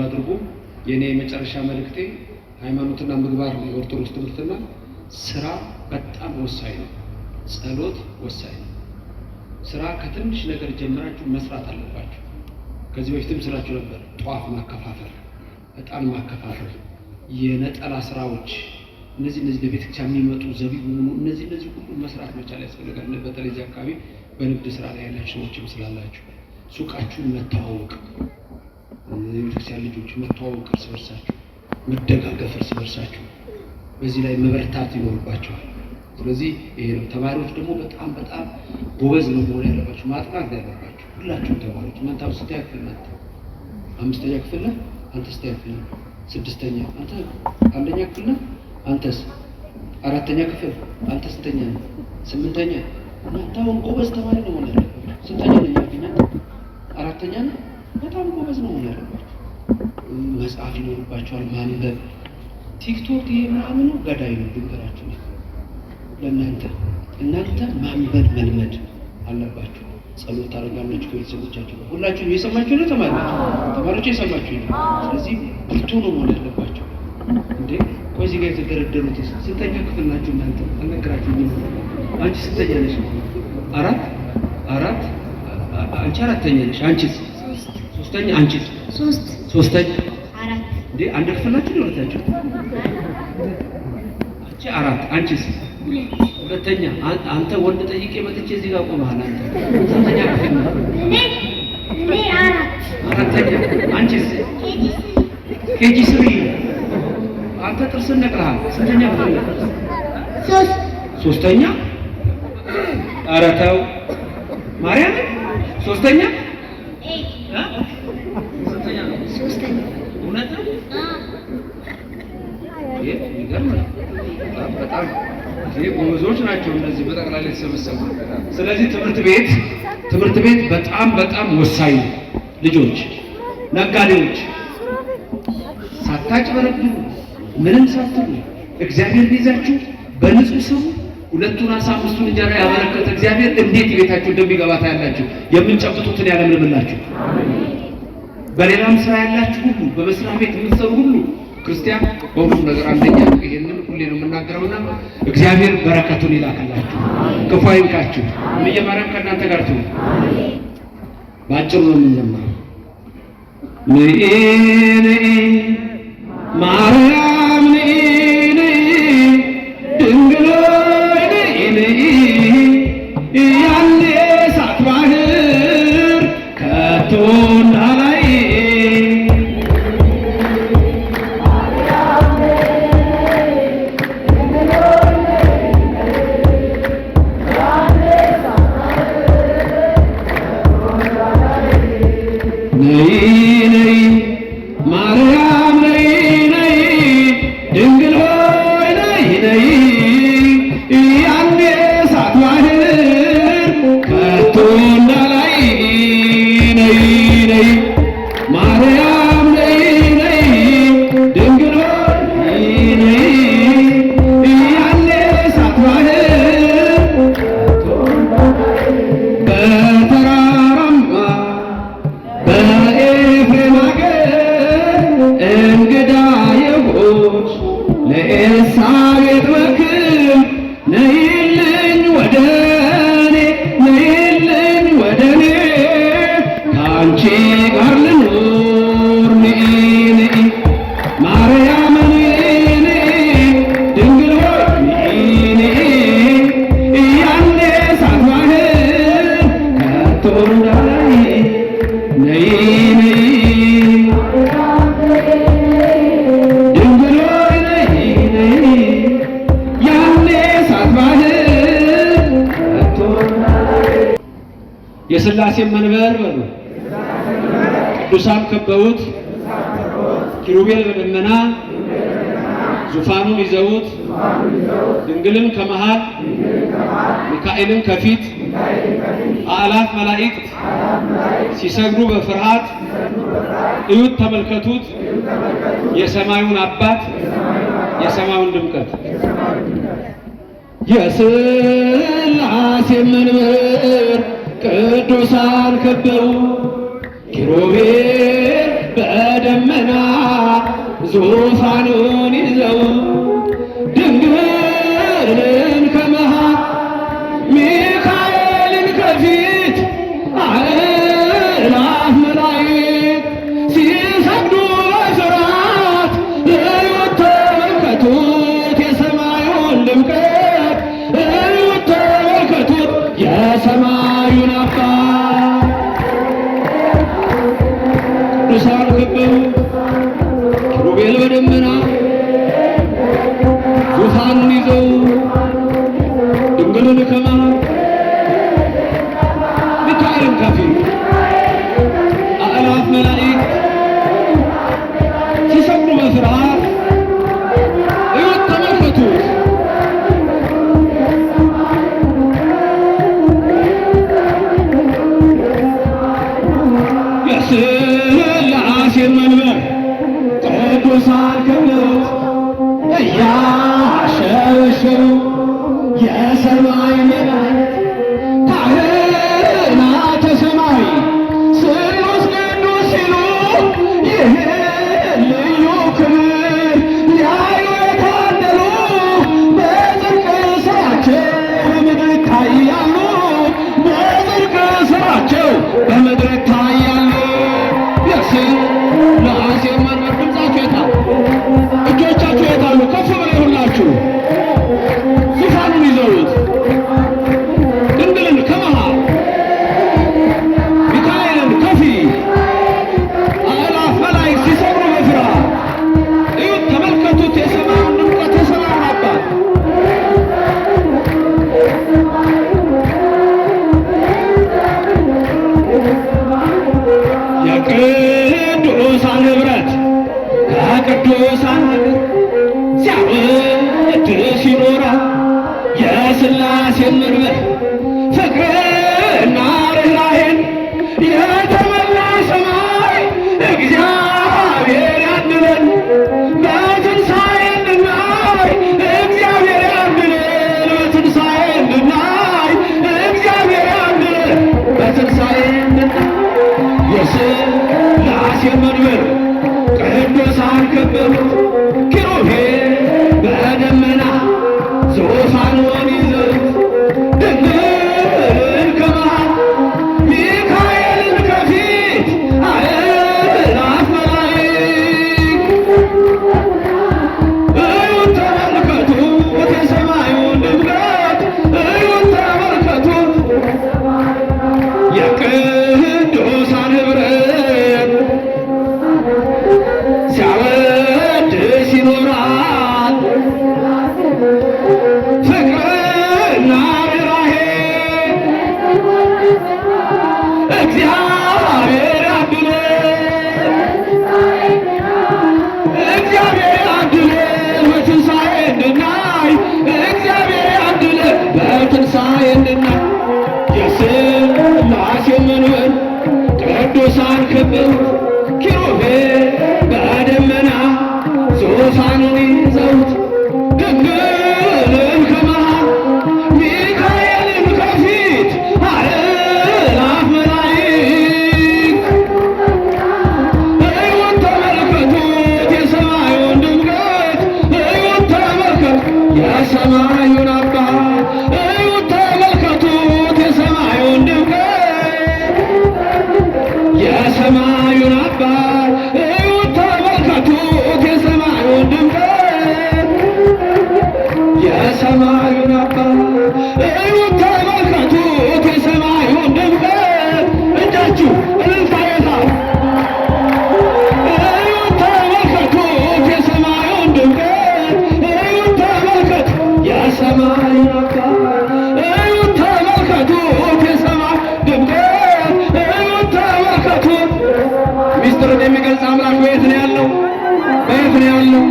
አድርጉ። የእኔ የመጨረሻ መልእክቴ ሃይማኖትና ምግባር ነው የኦርቶዶክስ ትምህርትና ስራ በጣም ወሳኝ ነው። ጸሎት ወሳኝ ነው። ስራ ከትንሽ ነገር ጀምራችሁ መስራት አለባችሁ። ከዚህ በፊትም ስላችሁ ነበር። ጧፍ ማከፋፈል፣ ዕጣን ማከፋፈል፣ የነጠላ ስራዎች፣ እነዚህ ለቤተክርስቲያን የሚመጡ ዘቢብ ሆኑ እነዚህ ሁሉ መስራት መቻል ያስፈልጋል። በተለይ እዚህ አካባቢ በንግድ ስራ ላይ ያላችሁ ሰዎችም ስላላችሁ ሱቃችሁን መተዋወቅ፣ የቤተክርስቲያን ልጆች መተዋወቅ፣ እርስ በርሳችሁ መደጋገፍ፣ እርስ በርሳችሁ በዚህ ላይ መበርታት ይኖርባቸዋል። ስለዚህ ይሄ ነው። ተማሪዎች ደግሞ በጣም በጣም ጎበዝ ነው መሆን ያለባችሁ፣ ማጥናት ነው ያለባችሁ። ሁላችሁም ተማሪዎች እናንተ አሁን ስንተኛ ክፍል ናት? አምስተኛ ክፍል ነህ? አንተ ስንተኛ ክፍል ነህ? ስድስተኛ። አንተ አንደኛ ክፍል ነህ? አንተስ አራተኛ ክፍል። አንተ ስንተኛ ነህ? ስምንተኛ። እናንተ አሁን ጎበዝ ተማሪ ነው መሆን ያለባችሁ። ስንተኛ ነህ ያልከኝ አንተ? አራተኛ ነህ? በጣም ጎበዝ ነው መሆን ያለባችሁ። መጽሐፍ ይኖርባችኋል፣ ማንበብ። ቲክቶክ ይሄ ምናምኑ ገዳይ ነው፣ ድንገራችሁ ነው ለእናንተ። እናንተ ማንበብ መልመድ አለባችሁ። ጸሎት ታደርጋላችሁ ከቤተሰቦቻችሁ ጋር። ሁላችሁም እየሰማችሁ ነው ተማሪዎች? ተማሪዎች እየሰማችሁ ነው። ስለዚህ ብርቱ ነው መሆን ያለባቸው። እንዴ ቆይ እዚህ ጋር የተደረደሩት ስንተኛ ክፍል ናችሁ እናንተ? አልነገራችሁኝም። አንቺ ስንተኛ ነሽ? አራት አራት። አንቺ አራተኛ ነሽ። አንቺስ? ሶስተኛ። አንቺስ? ሶስት። ሶስተኛ። አራት። እንዴ አንድ ክፍል ናችሁ ነው ሁለታችሁ? አንቺ አራት፣ አንቺስ? ሁለት። ሁለተኛ። አንተ ወንድ ጠይቄ መጥቼ እዚህ ጋር ቆመሃል። አንተ ስንተኛ ክፍል ነህ? እኔ አራት። አራተኛ። አንቺስ? KG KG 3። አንተ ጥርስን ነቅለሃል። ስንተኛ ክፍል ነህ? ሶስት። ሶስተኛ። ኧረ ተው ማርያምን፣ ሶስተኛ። Eight። እ? ስንተኛ ነው? ሶስተኛ። እውነት ነው? ይሄ የሚገርም ነው። በጣም በጣም ይሄ ጎበዞች ናቸው እነዚህ በጠቅላላ የተሰበሰቡ። ስለዚህ ትምህርት ቤት በጣም በጣም ወሳኝ ነው። ልጆች፣ ነጋዴዎች ሳታጭበረብሩ ምንም ሳትሉ እግዚአብሔር ቢይዛችሁ በንጹህ ስሙ ሁለቱን ዓሣ አምስቱን እንጀራ ያበረከተ እግዚአብሔር እንዴት ቤታችሁ እንደሚገባ ታያላችሁ። የምንጨብጡትን ያለምልምላችሁ። በሌላም ስራ ያላችሁ ሁሉ፣ በመስሪያ ቤት የምትሰሩ ሁሉ፣ ክርስቲያን በሁሉም ነገር አንደኛ ነው። ይሄንን ሁሌ ነው የምናገረውና እግዚአብሔር በረከቱን ይላክላችሁ፣ ክፉ አይንካችሁ። እምየ ማርያም ከእናንተ ጋር ትሁን። በአጭሩ ነው የምንዘምረው። ንኢ ንኢ ማርያም ንኢ ንኢ ድንግል ሆይ ንኢ ንኢ ያኔ እሳት ባህር ከቶ እንዳላይ። ነይ ነይ ማርያም ነይ ነይ ድንግል ሆይ ነይ ነይ ያኔ እሳት ባህር ከቶ እንዳላይ። ነይ ነይ ማርያም ነይ ነይ ድንግል ሆይ ነይ ነይ ያኔ እሳት ባህር ከቶ በተራራማ በኤፍሬም አገር እንግዳ የሆንሽ ለኤልሳቤጥ መክር ነይልኝ ወደ እኔ፣ ነይልኝ ወደ እኔ ከአንቺ ጋር ልኑር። ንኢ ንኢ ማርያም ንኢ ንኢ ድንግል ሆይ ንኢ ንኢ ያኔ እሳት ባህር ከቶ እንዳላይ ነይ ነይ ድንግል ሆይ ነይ ነይ ያኔ እሳት ባህር ከቶ የሥላሴ መንበር በሉ፣ ቅዱሳን ከበውት፣ ኪሩቤል በደመና ዙፋኑን ይዘውት፣ ድንግልን ከመሃል ሚካኤልን ከፊት አእላፍ መላእክት ሲሰግዱ በፍርሃት እዩት፣ ተመልከቱት የሰማዩን አባት የሰማዩን ድምቀት። የሥላሴ መንበር ቅዱሳን ከበው ኪሩቤል በደመና ዙፋኑን ይዘው ድንግልን ከመሃል ሚካኤልን ከፊት አእላፍ መላእክት ሲሰግዱ በፍርሃት እዩት ተመልከቱት የሰማዩን ድምቀት፣ እዩት ተመልከቱት የሰማዩን አባት። ቅዱሳን ከበቡ ኪሩቤል በደመና ዙፋኑን ይዘው ድንግልን ከመሃል ሚካኤልን ከፊት አእላፍ መላእክት ሲሰግዱ በፍርሃት እዩት ተመልከቱት። የሥላሴ መንበር ቅዱሳን ከበሩት እያሸበሸቡ የሰማይ መላእክት ካህናተ ሰማይ ስሉስ ቅዱስ ሲሉ ይህን ልዩ ክብር ሊያዩ የታደሉ በጽድቅ ስራቸው በምድር ይታያሉ። በጽድቅ ስራቸው በምድር ይታያሉ። የሥላሴ መንበር ድምፃችሁ የታል? እጆቻችሁ የታሉ? ከፍ ብለው ይሁላችሁ። ዙፋኑን ይዘውት ድንግልን ከመሃል ሚካኤልን ከፊት አእላፍ መላእክት ሲሰግዱ በፍርሃት እዩት፣ ተመልከቱት የሰማዩን ድምቀት፣ የሰማዩን አባት። የቅዱሳን ኅብረት ከቅዱሳን ሀገር ሲያወድስ ይኖራል የሥላሴን መንበር ፍቅርና ርኅራኄን የተመላ ሰማይ እግዚአብሔር ያድለን በትንሣኤ እንድናይ፣ እግዚአብሔር ያድለን በትንሣኤ እንድናይ፣ እግዚአብሔር ያድለን በትንሣኤ እንድናይ። የሥላሴ መንበር ቅዱሳን ከበቡት ኪሩቤል በደመና ዙፋኑን ይዘውት ድንግልን ከመሃል ሚካኤልን ከፊት አእላፍ መላእክት እዩት ተመልከቱት የሰማዩን ድምቀት፣ እዩት ተመልከቱት። የቅዱሳን ኅብረት ሲያወድስ ይኖራል ፍቅርና ርኅራኄ እግዚአብሔር ያድለን፣ እግዚአብሔር ያድለን በትንሣኤ እንድናይ፣ እግዚአብሔር ያድለን በትንሣኤ እንድናይ። የሥላሴ መንበር ቅዱሳን ከበቡት ኪሩቤል በደመና ዙፋኑን ይዘውት ድንግልን ከመሃል ሚካኤልን ከፊት አእላፍ መላእክት እዩት ተመልከቱት የሰማዩን ድምቀት፣ እዩት ተመልከቱ የሰማዩን አባት፣ እዩት ተመልከቱት የሰማዩን ድምቀት፣ የሰማዩን አባት፣ እዩት ተመልከቱት የሰማዩን ድምቀት፣ የሰማዩን አባት፣ እዩት ተመልከቱት የሰማዩን ድምቀት። እጃችሁ እልልታ የታል? እዩት ተመልከቱት የሰማዩን ድምቀት፣ እዩት ተመልከቱ የሰማዩን አባት፣ እዩት ተመልከቱት የሰማይ ድምቀት፣ እዩት ተመልከቱት። ሚስጥርን የሚገልጽ አምላክ በየት ነው ያለው? በየት ነው ያለው?